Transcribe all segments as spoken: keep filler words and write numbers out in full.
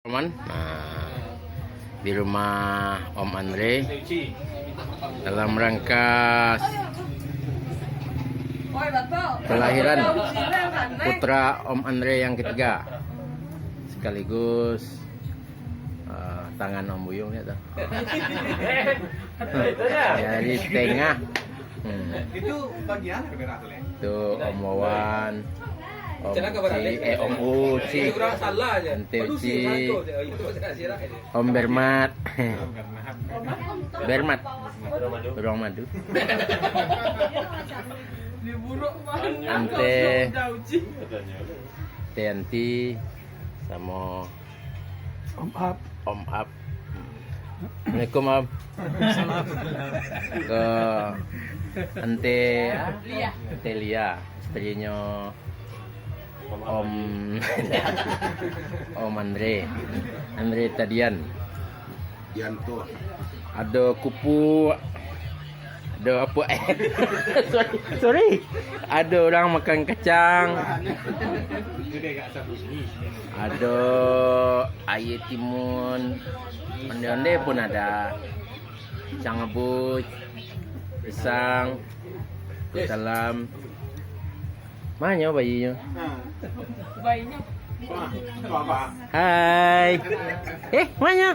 Roman, nah, di rumah Om Andre dalam rangka kelahiran putra Om Andre yang ketiga, sekaligus, eh, tangan Om Buyung, lihat tu. Dari tengah. Hmm. Itu bagian merah tu, Lek. Tu Om Wawan, Om Uci, eh, Om Uci, Ante Uci, Om Bermat. Bermat. Beruang madu. Ante, Ante Anti, samo Om Ap. Om Ap. Assalamualaikum, Om. Ke Ante, Lia. Ante Lia, istrinyo Om, Om Andre. Andre Tadian. Yanto. Ado kupu, ado apo, eh, sorry, sorry. Ado urang makan kacang. Ado aia timun. Onde-onde pun ada. Kacang rebus, pisang, salam. Manyo bayinyo? Bayinyo. Hai. Eh, manyo?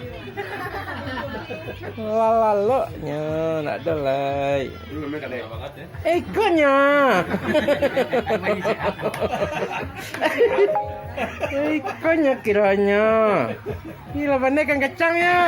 Lalaloknyo, ndak ado lai. Ikonyo. Ikonyo kironyo. Ih, lah pandai kan kacang yo.